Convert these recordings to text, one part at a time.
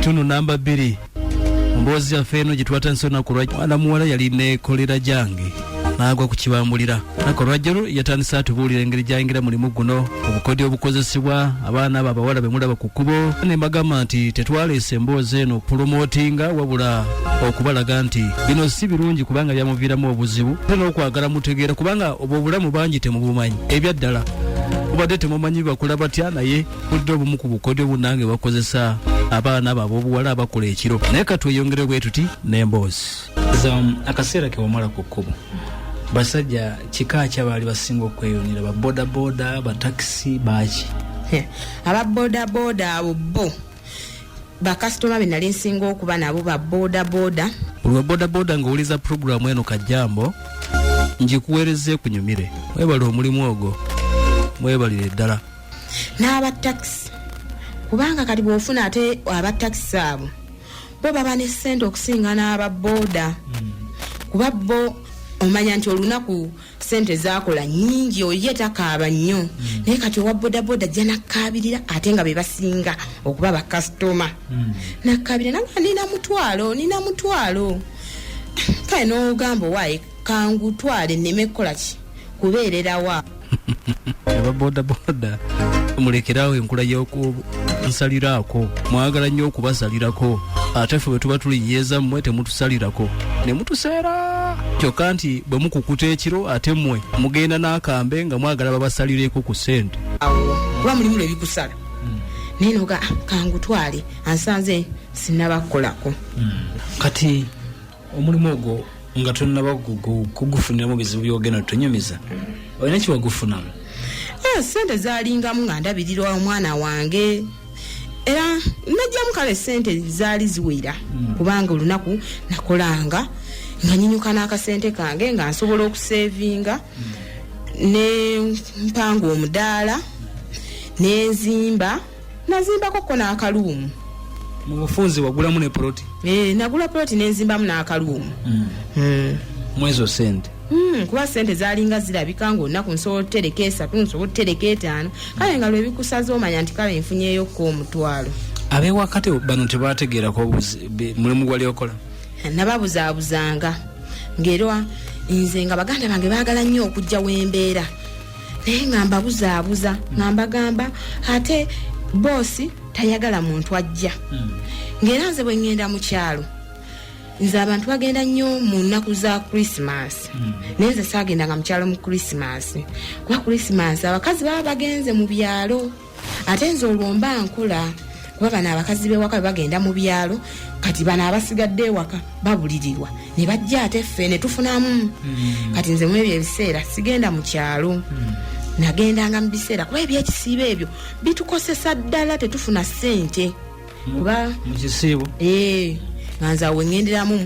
Kitundu namba 2 mu mboozi yaffe eno gye twatandise olunaku lwa mwana muwala yali nekolera gyange n'agwa ku kibambulira. Lunaku olwajjolo yatandise atubuulira engeri gy'ayingira mulimu guno, obukodyo obukozesebwa abaana abo abawala be mulaba ku kkubo. Ne mbagamba nti tetwaleese emboozi eno pulomootinga wabula okubalaga nti bino si birungi kubanga byamuviiramu obuzibu, ate n'okwagala mutegeera kubanga obwo obulamu bangi temubumanyi. Ebyaddala mubadde temumanyi bakola batya, naye budde obumu ku bukodyo bunnange bakozesa abaana abo ab'obuwala abakola ekiro. Naye katweyongere bwe tuti n'emboozi. Akaseera ke wamala ku kkubo, basajja kika ki abaali basinga okweyunira? Ba bodaboda, batakisi, baaki? Aba bodaboda abo bo bakasitoma be nali nsinga okuba nabo, ba bodaboda. Buli wa bodaboda ng'owuliza pulogulaamu eno, kajjambo ngikuweereza ekunyumire. Mwebale omulimu ogwo, mwebalire ddala. N'aba takisi, kubanga kati bw'ofuna ate aba takisi abo bo baba ne ssente okusinga n'aba booda, kuba bo omanya nti olunaku ssente zakola nnyingi, oyo ye takaaba nnyo. Naye kati owa bodaboda ajja nakkaabirira, ate nga be basinga okuba bakasitoma. Nakkaabirira naga, "Nina mutwalo, nina mutwalo." Kale n'ogamba, "Owaaye, kangutwale nneme kukola ki, kubeererawa." Aba bodaboda mulekerawo enkula y'okunsaliraako. Mwagala nnyo okubasalirako, ate ffe bwe tuba tulinyeeza mmwe temutusalirako ne mutuseera. Kyokka nti bwe mukukuta ekiro, ate mmwe mugenda n'akambe nga mwagala babasalireko ku ssente. Awo kuba mulimu lwe bikusala, naye noga, "Ah, kangutwale ansanze sinaba kukolako." Kati omulimu ogwo nga tonnaba kugufuniramu bizibu byogenda tunyumiza, olina kiwagufunamu? Sente zalingamu nga ndabirirwa omwana wange, era najjamu kale sente zaali ziwera, kubanga olunaku nakolanga nga nyinyuka n'akasente kange nga nsobola okusevinga ne mpanga omudaala nenzimba, nazimbako ko n'akaluumu. Mu bufunzi wagulamu ne poloti? Eh, nagula poloti nenzimbamu n'akaluumu. Mwezo sente? Kuba sente zalinga zirabika nga olunaku nsobola otutereka 3, nsobola otutereka 5. Kale nga lwebikusaza omanya nti kale nfunyeeyokko 1000. Ab'ewakati bano tebategeerako mulimu gwali okola? Nababuzaabuzanga, ng'era nze nga baganda bange baagala nnyo okujja wembeera, naye nga mbabuzaabuza nga mbagamba ate boosi tayagala muntu ajja. Ng'era nze bwe ŋŋenda mu kyalo, nze abantu bagenda nnyo mu nnaku za Krisimansi, naye nze saagendanga mu kyalo mu Krisimansi, kuba Krisimansi abakazi baba bagenze mu byalo, ate nze olwo mba nkola. Kuba bano abakazi b'ewaka bwe bagenda mu byalo, kati bano abasigadde ewaka babulirirwa ne bajja, ate ffe ne tufunamu. Kati nze mu ebyo ebiseera sigenda mu kyalo, nagendanga mu biseera, kuba ebyekisiibo ebyo bitukosesa ddala, tetufuna ssente kuba Mu kisiibo? Ee, nga nze awo weŋŋenderamu,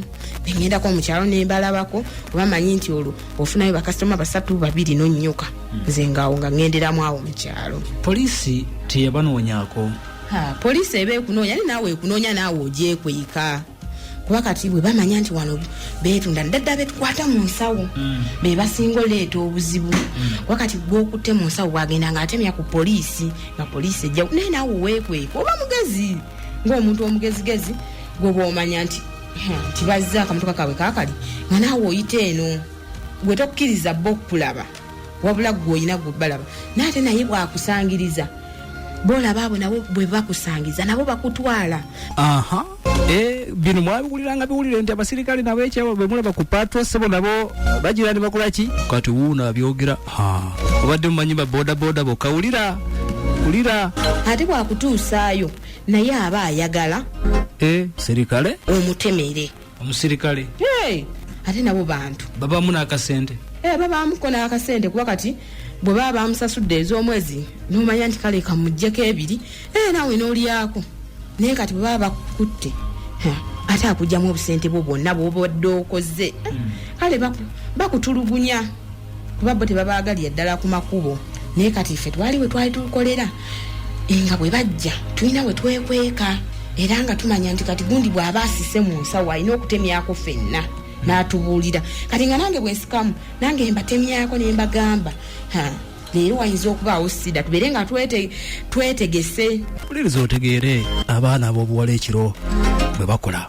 neŋŋendako mu kyalo nembalabako, oba manyi nti olwo ofunayo bakasitoma basatu, babiri, nonnyuka. Nze ngaawo nga ŋŋenderamu awo mu kyalo. Poliisi teyabanoonyaako? Ha, poliisi eba ekunoonya, naye naawe ekunoonya, naawe ogyekweka, kuba kati bwe bamanya nti wano beetunda, ddadda betukwata mu nsawo be basinga oleeta obuzibu, kuba kati gwokutte mu nsawo bwagenda ng'atemya ku poliisi, nga poliisi ejja, naye naawe weekweka. Oba mugezi ng'omuntu omugezigezi, gwe bw'omanya nti ha, nti bazze akamotoka kaabwe kaakali, nga naawe oyita eno, gwe tokkiriza bo okukulaba, wabula gwe olina gwe balaba. Naye ate naye bwakusangiriza, bolaba abo nabo bwe bakusangiza nabo bakutwala. Aha, bino mwabiwuliranga biwulire nti abasirikale nabo ekyabo bemulaba ku patrol, sebo, nabo bagira ne bakola ki. Kati wuuno abyogera. Ha, obadde mumanyi ba bodaboda bokka? Wulira, wulira. Ate bwakutuusaayo naye aba ayagala Sirikale omutemere. Omusirikale? Hey, ate nabo bantu. Babamu n'akasente? Eh, babaamuko n'akasente, kuba kati bwe baba bamusasudde ez'omwezi, n'omanya nti kale kamuggyeko 2, naawe n'olyako. Naye kati bwe baba bakukutte, ha, ate akugyamu obusente bwo bwonna bw'obadde okoze. Kale bakutulugunya kuba bo tebabaagalira ddala ku makubo. Naye kati ffe twali we twali tukolera, nga bwe bajja tulina we twekweka, era nga tumanya nti kati gundi bw'aba asise mu nsawo alina okutemyako ffenna n'atubuulira. Kati nga nange bwensikamu, nange mbatemyako ne mbagamba, ha. Leero wayinza okubaawo sida, tubeere nga twetegese. Wuliriza otegeere abaana ab'obuwala ekiro bwe bakola.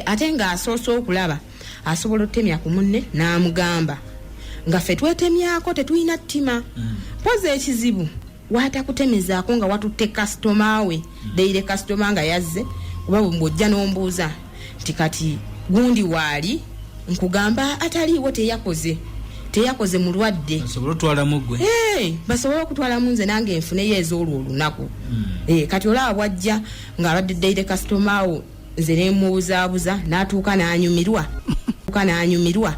Ate ng'asoose okulaba asobola otutemya ku munne n'amugamba nga ffe twetemyako tetulina ttima. Mpozi ekizibu watakutemezaako nga watutte kasitoma we, daily kasitoma nga yazze, oba bw'ojja n'ombuuza nti kati gundi waali, nkugamba ataliiwo, teyakoze mulwadde. Basobole otwalamu gwe. Basobole okutwalamu nze nange nfuneyo ez'olwo olunaku. Kati olaba bwajja ng'abadde daily kasitoma wo, nze nemubuzaabuza n'atuuka n'anyumirwa, tuuka n'anyumirwa.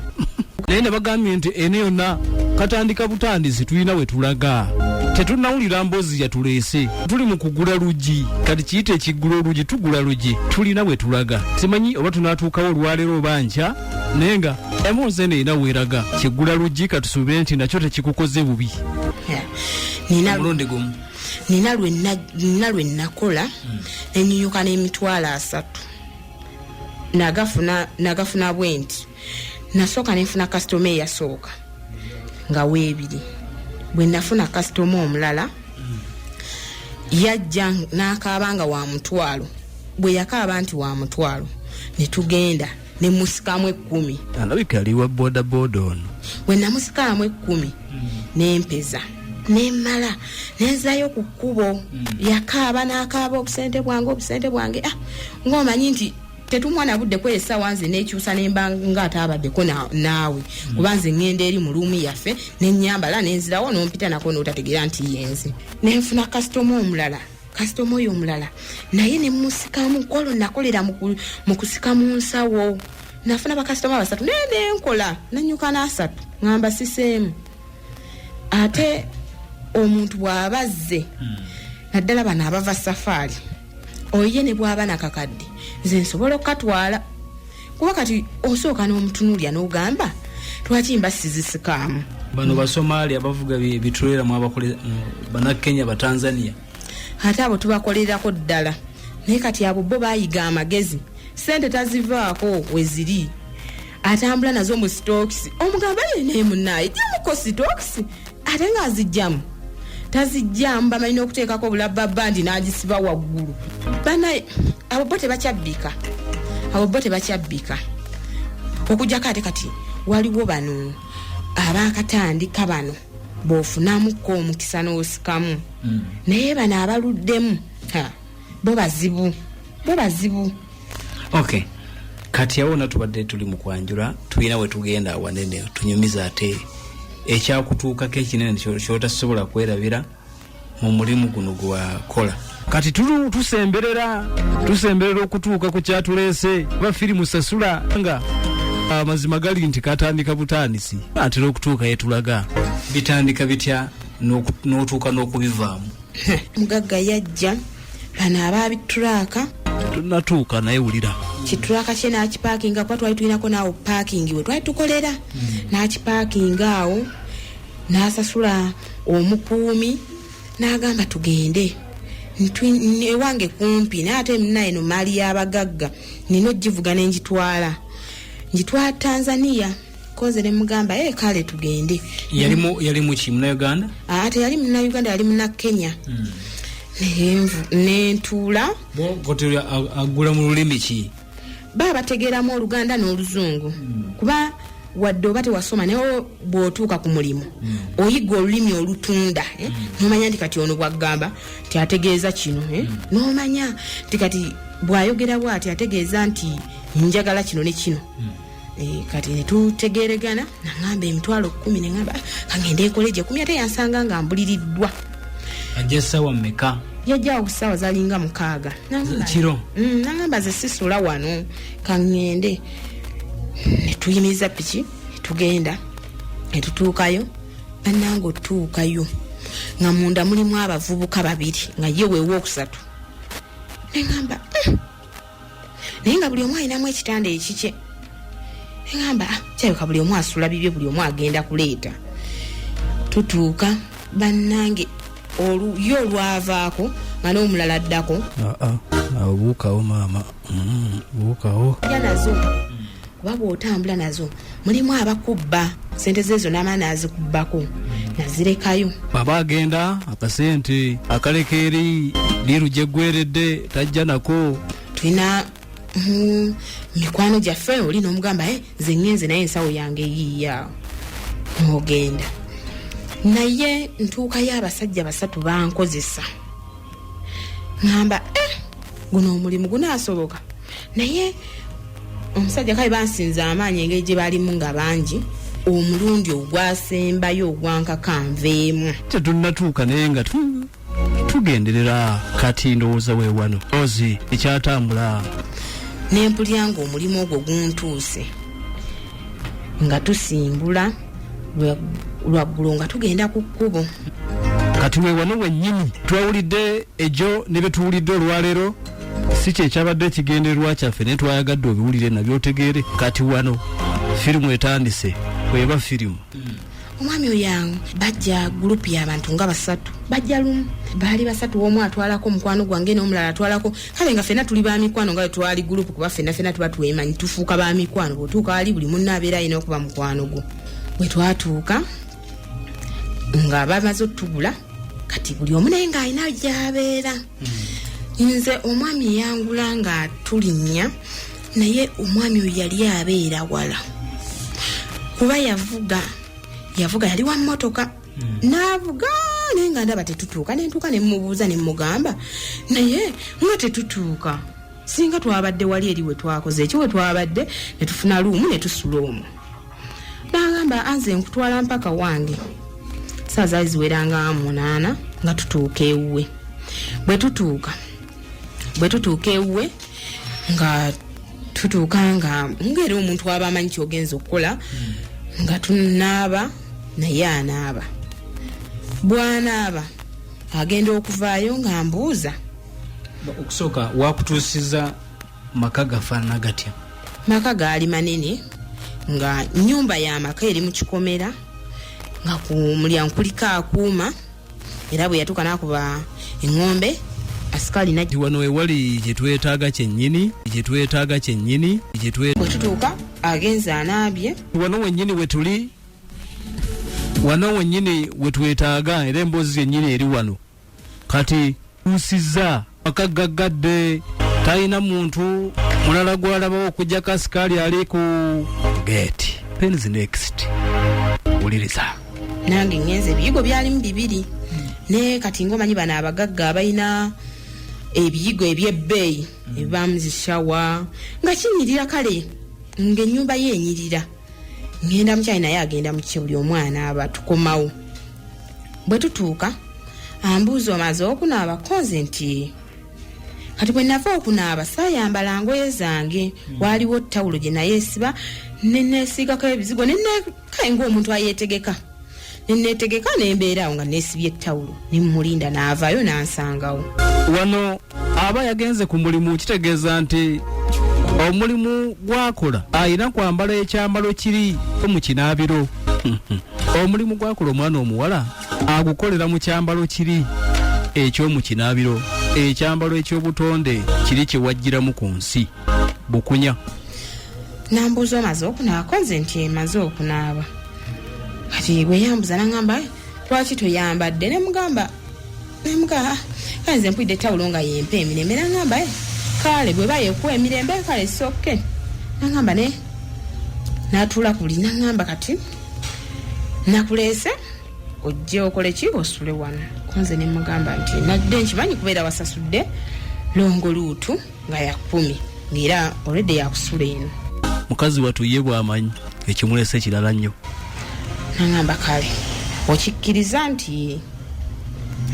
Naye ne bagambye nti eno yonna katandika butandisi, tulina we tulaga, tetunnawulira mboozi yatuleese, tuli mu kugula luggi. Kati kiyite ekiggula oluggi, tugula luggi, tulina we tulaga. Simanyi oba tunaatuukawo olwaleero oba nkya, naye nga emboozi eno erina weeraga. Kiggula luggi, katusuubire nti nakyo tekikukoze bubi. Omulundi gumu. Nina lwe nakola nenyunyuka n'emitwalo 30. Nagafuna bwe nti: nasooka nenfuna kasitoma eyasooka nga weebiri. Bwe nafuna kasitoma omulala yajja n'akaaba nga wa 1,000. Bwe yakaaba nti wa 1,000, ne tugenda ne musikamu 10. Alabika ali wa bodaboda ono. Bwe namusikamu 10 nempeza nemmala nenzayo ku kkubo. Yakaaba n'akaaba, obusente bwange, obusente bwange. Ah, ng'omanyi nti tetumwana budde kweyo essaawa, nze nekyusa nemba nga ataabaddeko naawe, kuba nze ŋŋenda eri mu room yaffe nenyambala nenzirawo nompita nako notategeera nti yenze. Nenfuna kasitoma omulala. Kasitoma oyo omulala naye nemusikamu kwolwo nakolera mu kusika mu nsawo. Nafuna bakasitoma basatu naye nenkola nanyuka n'asatu ŋŋamba siseemu. Ate omuntu bw'aba azze, naddala bano abava safaari, oye ne bw'aba nakakadde nze nsobola okukatwala, kuba kati osooka n'omutunuulya n'ogamba lwaki mba sizisikaamu. Bano Basomaali abavuga bitulera mwabakole Bannakenya, Batanzania. Ate abo tubakolerako ddala, naye kati abo bo bayiga amagezi, sente tazivaako weziri, atambula nazo mu sitookisi. Omugamba ye naye munaaye jamuko sitookisi, ate ng'azijjamu tazijjamu. Bamalina okuteekako obulabba bandi n'agisiba waggulu. Banaye abo bo tebakyabbika, abo bo tebakyabbika okujjako. Ate kati waliwo bano abakatandika, bano bw'ofunamuko omukisa n'osikamu, naye bano abaluddemu, ha, bo bazibu, bo bazibu. Ok, kati awo natubadde tuli mu kwanjula, tulina we tugenda awanene. Tunyumiza ate ekyakutuukako ekinene kyotasobola kwerabira mu mulimu guno gwewakola. Kati tusemberera okutuuka ku kyatuleese. Ba firimu sasula nga amazima gali nti katandika butandisi, atera okutuuka yetulaga. Bitandika bitya n'otuuka n'okubivaamu? Mugagga yajja, bano ababitulaaka. Tunatuuka, naye wulira. Kitulaka kye n'akipaakinga, kuba twali tulinako naawo parking we twali tukolera, n'akipaakinga awo, n'asasula omukuumi, n'agamba tugende. Ewange kumpi, naye ate naye no maali y'abagagga nina ogivuga nengitwala, ngitwala Tanzania. Koze ne mugamba, e kale tugende. Yali muki, Munauganda? Ate yali Munauganda, yali muna Kenya. Nentuula. Koti agula mu lulimi ki? Baba bategeeramu Oluganda n'Oluzungu, kuba wadde oba tewasoma, naye bw'otuuka ku mulimu oyiga olulimi olutunda, eh? Nomanya nti kati ono bwagamba nti ategeeza kino, eh? Nomanya nti kati bw'ayogera bw'ati ategeeza nti njagala kino ne kino. Kati netutegeregana, naŋamba 100,000, neŋamba, "Ah, kangende nkole gye 10." Ate yansanga nga mbuliriddwa. Ajja ssaawa mmeka? Yajjawo ku ssaawa zalinga 6. Kiro? Nagamba ze sisula wano, kaŋŋende. Netuyimiriza piki, netugenda, netutuukayo. Bannange, otuukayo nga munda mulimu abavubuka babiri, nga ye weewa okusatu. Neŋamba, Naye nga buli omu alinamu ekitanda ekikye. Neŋamba, "Ah, kirabika buli omu asula bibye, buli omu agenda kuleeta." Tutuuka, bannange, ye olwavaako nga n'omulala addako. Aa, awo buukawo maama. Buukawo. Ja nazo. Kuba bw'otambula nazo mulimu abakubba sente zeezo n'amala n'azikubbako nazirekayo. Baba agenda akasente akaleka eri liiru gyeggweredde tajja nako. Tulina mikwano gyaffe oli n'omugamba, eh, nze ŋŋenze naye ensawo yange eyiiya n'ogenda naye. Ntuukayo abasajja basatu bankozesa, ŋŋamba, eh, guno omulimu gunaasoboka? Naye omusajja kale bansinza amaanyi engeri gye balimu nga bangi. Omulundi ogwasembayo ogwankaka nveemu. Tetunnatuuka naye nga tugenderera. Kati ndowooza weewano ozi ekyatambula. Nempulira nga omulimu ogwo guntuuse nga tusimbula lwaggulo nga tugenda ku kkubo. Kati weewano wennyini twawulidde ejo ne betuwulidde olwaleero si kyekyabadde ekigendererwa kyaffe, naye twayagadde obiwulire nabyotegeere. Kati wano firimu etandise kweba firimu. Omwami oyo bajja gurupu y'abantu nga basatu, bajja lumu, baali basatu, omu atwalako mukwano gwange n'omulala atwalako. Kale nga ffenna tuli bamikwano nga twali gurupu, kuba ffenna ffenna tuba twemanyi, tufuuka bamikwano. Bw'otuuka wali buli munno abeera alina okuba mukwano gwo. Bwe twatuuka nga bamaze otugula, kati buli omu naye ng'alina gy'abeera. Nze omwami yangula nga tulinnya, naye omwami oyo yali abeera wala, kuba yavuga yavuga, yali wa mmotoka, n'avuga naye nga ndaba tetutuuka. Nentuuka nemubuuza, nemugamba, naye nga tetutuuka, singa twabadde wali eri we twakoze eki, we twabadde ne tufuna luumu ne tusula omwo. N'agamba, anze nkutwala mpaka wange. Saa zaali ziweranga 8 nga tutuuka ewuwe. Bwe tutuuka ewuwe, nga tutuuka nga ngaera omuntu aba amanyi kyogenza okukola, nga tunaaba naye anaaba. Bwanaaba agenda okuvaayo nga mbuuza. Okusooka wakutuusiza maka gafaanana gatya? Maka gaali manene, nga nyumba ya maka eri mu kikomera, nga ku mulyango kuliko akuuma. Era bwe yatuuka n'akuba eŋŋombe, asikaali najja. Wano wewali kyetwetaaga kyennyini, kyetwetaaga kyennyini, kyetwe Bwe tutuuka agenze anaabye. Wano wennyini wetuli, wano wennyini wetwetaaga, era emboozi yennyini eri wano. Kati tuusizza akagaggadde, talina muntu mulala gwalabawo okujjako asikaali ali ku geeti. Pens next, wuliriza. Nange ngenze, ebiyigo byalimu bibiri, naye kati ngaomanyi bano abagagga abalina ebiyigo ebyebbeeyi ebibaamu zishawa, nga kinyirira. Kale ngaennyumba ye enyirira. Ngenda mukyayi naye agenda mukye, buli omwana aba tukomawo. Bwe tutuuka ambuuza, omaze okunaaba? Konze nti kati bwe nava okunaaba saayambala ngoye zange, waaliwo tawulo gye nayeesiba, neneesiigako ebizigo, nenekaye ngaomuntu ayeetegeka, neneetegeka, nembeera awo nga neesibye ettawulo, nemulinda n'avaayo n'ansangawo. Wano aba yagenze ku mulimu, kitegeeza nti omulimu gwakola ayina kwambala ekyambalo kiri mu kinaabiro. Omulimu gwakola omwana omuwala agukolera mu kyambalo kiri eky'omu kinaabiro, ekyambalo eky'obutonde kiri kyewajjiramu ku nsi bukunya. Nambuuza, omaze okunaaba? Konze nti emaze okunaaba. Kati bwe yambuza naŋamba, lwaki toyambadde? Nemugamba, nemugamba, kale nze mpulidde ettawulo nga yempa emirembe. Naŋamba, "Eh, kale bweba yekuwa emirembe, kale sokke." Naŋamba ne natuula ku buli, naŋamba, kati nakuleese ojje okole ki? Osule wano. Konze nemugamba nti nadde nkimanyi kubeera wasasudde longoluutu nga ya 10, ngaera olwedde yakusula eno. Mukazi wattu ye bw'amanyi ekimulese kirala nnyo. Naŋamba, kale okikkiriza nti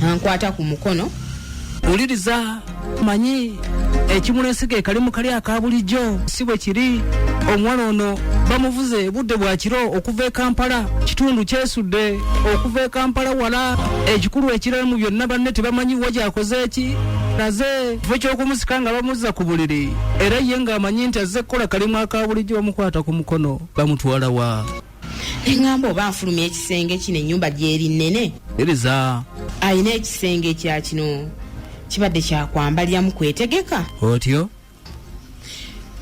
ankwata ku mukono. Wuliriza, manyi ekimulese ke kalimu kali aka bulijjo, si bwe kiri? Omuwala ono bamuvuze budde bwa kiro okuva e Kampala, kitundu kyesudde okuva e Kampala wala. Ekikulu ekirala mu byonna, banne tebamanyi wa gyakoze eki naze kifo ky'okumusika nga bamuzza ku buliri, era ye ng'amanyi nti azze kukola kalimu aka bulijjo, bamukwata ku mukono bamutwala wa? Neŋŋamba oba nfulumya ekisenge kino, ennyumba gyeri nnene. Ereza. Alina ekisenge ekya kino kibadde kyakwambaliramu kwetegeka. Otyo.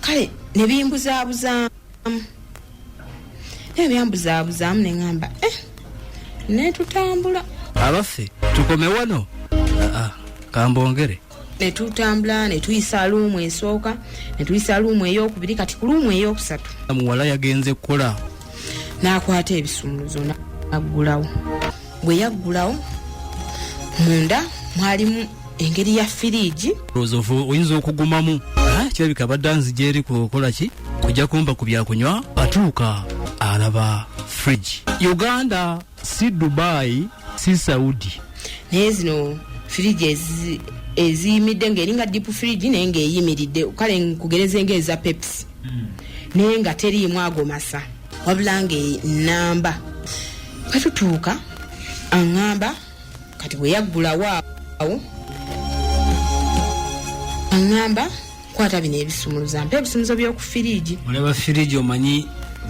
Kale ne bimbuzaabuza. Naye byambuzaabuzaamu ne ŋŋamba eh, netutambula. Abaffe, tukome wano? Aa, kambongere. Netutambula, netuyisa luumu esooka, netuyisa luumu eyokubiri, kati ku luumu eyokusatu Muwala yagenze kukola. N'akwata ebisumuluzo n'aggulawo. Bwe yaggulawo, munda mwalimu engeri ya firiigi. Lowooza oyinza okugumamu. Ah, kirabika abadde anzija eri kukola ki, kujja kumpa ku byakunywa. Atuuka alaba fridge. Uganda si Dubai, si Saudi. Naye zino firiigi eziyimiridde, ng'eringa deep fridge naye ng'eyimiridde, kale nkugereze ng'eza Pepsi, naye nga teriimu ago masa, wabula ng'enamba. Bwe tutuuka aŋŋamba, kati bwe yaggulawo awo aŋŋamba, "Kwata bino ebisumuluzo," ampa ebisumuluzo by'oku firiigi. Olaba firiji, omanyi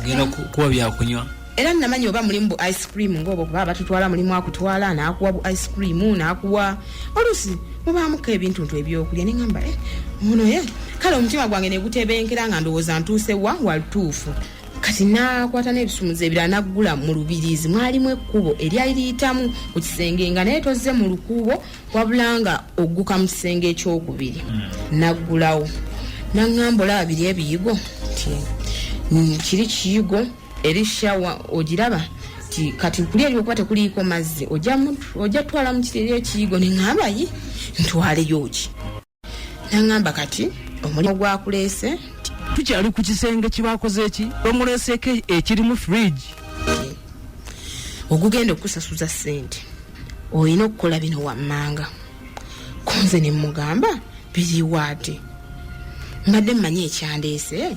genda kuwa byakunywa. Era namanyi oba mulimu bu ice cream ngaobwo, kuba batutwala mulimu akutwala nakuwa bu ice cream, nakuwa oluusi mubaamuko ebintuntu ebyokulya. Neŋamba, eh, ono ye kale omutima gwange negutebenkera nga ndowooza ntuuse wa walutuufu. Kati nakwata n'ebisumuzo ebirala naggula. Mu lubiriizi mwalimu ekkubo eryali liyitamu ku kisenge, nga naye tozze mu lukubo, wabula nga ogguka mu kisenge ekyokubiri. Naggulawo naŋŋamba, "Olaba biri ebiyigo?" Nti, "Kiri kiyigo eri shower ogiraba?" Ti kati kuli eri okuba tekuliiko mazzi, ojja twala mu kiri ekiyigo. Neŋŋamba, "Yi, ntwaleyo ki?" Naŋŋamba, "Kati omulimu gwakuleese Tukyali ku kisenge kibakoze eki, bamuleseeko ekirimu fridge. Ogugenda okusasuza ssente, olina okukola bino wammanga." Kunze ne mugamba, "Biriwa?" Ate mbadde mmanyi ekyandeese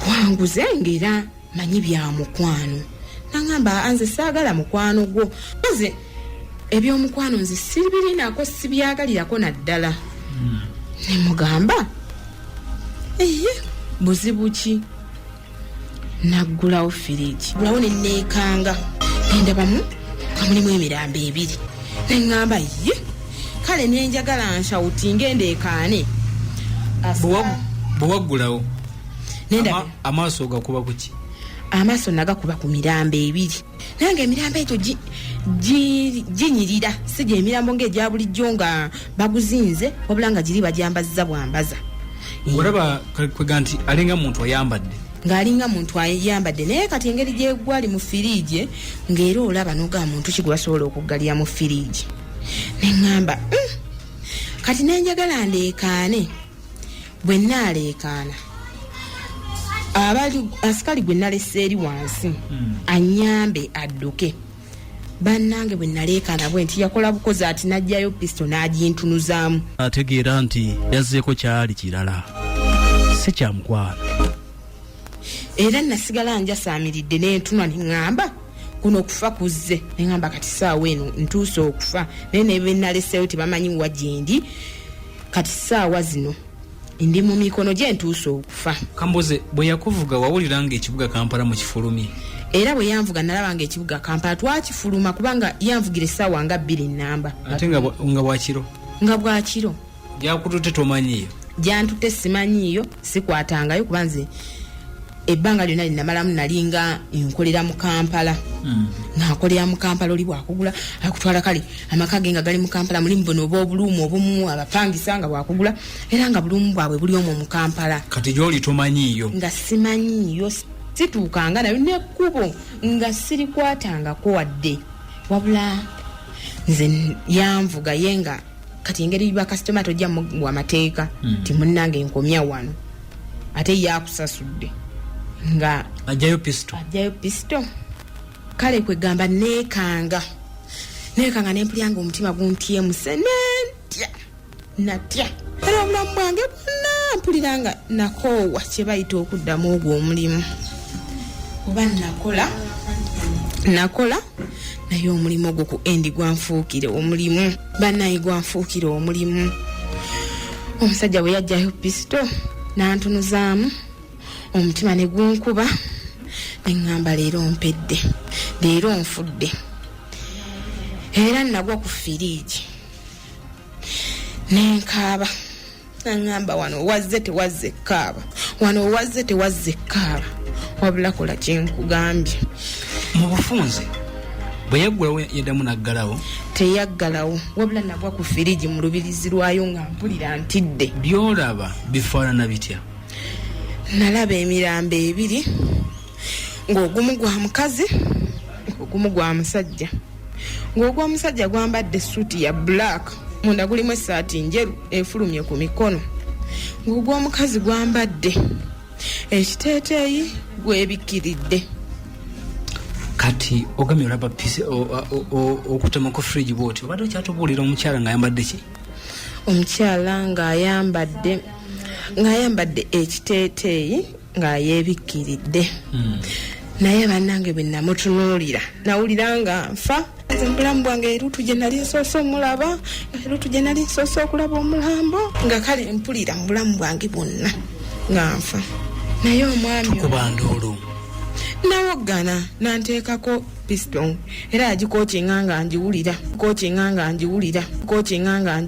wanguze, ngaera manyi bya mukwano. Naŋamba, "Nze saagala mukwano gwo, nze ebyomukwano nze sibirinako, sibyagalirako naddala." Nemugamba, "Eye, buzibu ki?" Naggulawo firigi, gulawo neneekanga, nendabamu nga mulimu emirambo ebiri. Neŋŋamba, "Ye, kale." Nenjagala nshoutinge, ndeekaane. Bwe waggulawo Nendaba amaaso gakuba kuki? Amaaso nagakuba ku mirambo ebiri, naye nga emirambo egyo ginyirira, si gye emirambo ngaegya bulijjo nga baguzinze, wabula nga giri bagyambazza bwambaza. Olaba kwega nti alinga muntu ayambadde. Ng'alinga muntu ayambadde, naye kati engeri gyegwali mu firiigi, ng'era olaba noga muntu ki gwe basobola okuggalira mu firiigi. Neŋŋamba, Kati nenjagala ndeekaane. Bwe naaleekaana, abali asikali gwe nalese eri wansi anyambe adduke. Bannange, bwe naleekaana bwe nti, yakola bukozi ati n'aggyayo pisito n'agintunuzaamu. Ategeera nti yazzeeko kyali kirala, si kyamukwano. Era nasigala njasaamiridde n'entunwa, neŋŋamba, "Kuno okufa kuzze." Neŋŋamba, "Kati saawa eno ntuuse okufa, naye ne naleseeyo tebamanyi wa gyendi. Kati saawa zino ndi mu mikono gye, ntuuse okufa." Kambuze, bwe yakuvuga wawulira nga ekibuga Kampala mukifulumye? Era bwe yanvuga nalaba nga ekibuga Kampala twakifuluma, kubanga yanvugira essaawa nga 2 namba. Ate nga bwakiro? Nga bwakiro. Gyakutute tomanyiyo? Gyantutte simanyiiyo, sikwatangayo, kuba nze ebbanga lyonna linamalamu nalinga nkolera mu Kampala, nga nkolera mu Kampala. Oli bwakugula akutwala, kale amaka ge nga gali mu Kampala, mulimu buno oba obuluumu obumu abapangisa, nga bwakugula era nga buluumu bwabwe buli omwo mu Kampala. Kati gyoli tomanyiiyo? Nga simanyiiyo, situukanga nayo nekkubo nga sirikwatangako wadde, wabula nze yanvuga ye nga kati engeri bakasitoma tojja muwa mateeka ti munnange nkomya wano, ate ye akusasudde nga Ajjayo pisito. Ajjayo pisito. Kale kwegamba neekanga, neekanga, nempulya nga omutima guntyemuse, nentya, natya. Era obulamu bwange bwonna mpulira nga nakoowa kye bayita okuddamu ogwo omulimu. Oba nakola, nakola, naye omulimu ogwo ku endi gwanfuukire omulimu. Bannaye, gwanfuukire omulimu. Omusajja bwe yajjayo pisito nantunuzaamu, omutima ne gunkuba, neŋŋamba, "Leero mpedde, leero nfudde." Era nagwa ku firiigi nenkaaba. Naŋŋamba, "Wano wazze tewazze kaaba." Wano wazze tewazze kaaba, wabula kola kyenkugambye. Mu bufunze bwe yaggulawo, yaddamu naggalawo? Teyaggalawo, wabula nagwa ku firigi mu lubirizi lwayo nga mpulira ntidde. Byolaba bifaanana bitya? Nalaba emirambo ebiri, ng'ogumu gwa mukazi, ng'ogumu gwa musajja, ng'ogw'omusajja gwambadde essuuti ya black, munda gulimu essaati njeru efulumye ku mikono, ng'ogw'omukazi gwambadde ekiteeteeyi gwebikkiridde. Kati ogamye olaba okutema ku firigi bwoti, obadde okyatubuulira omukyala ng'ayambadde ki? Omukyala ng'ayambadde ekiteeteeyi ng'ayeebikkiridde. Naye bannange, bwe namutunuulira nawulira nga nfa. Nze mu bulamu bwange erutu gye nali nsoose omulaba, nga erutu gye nali nsoose okulaba omulambo, nga kale mpulira mu bulamu bwange bwonna nga nfa. Naye omwami Tukuba ndoolo. Nawoggana, nanteekako piston, era agikokinga nga ngiwulira, kokinga nga ngiwulira, kokinga nga ngi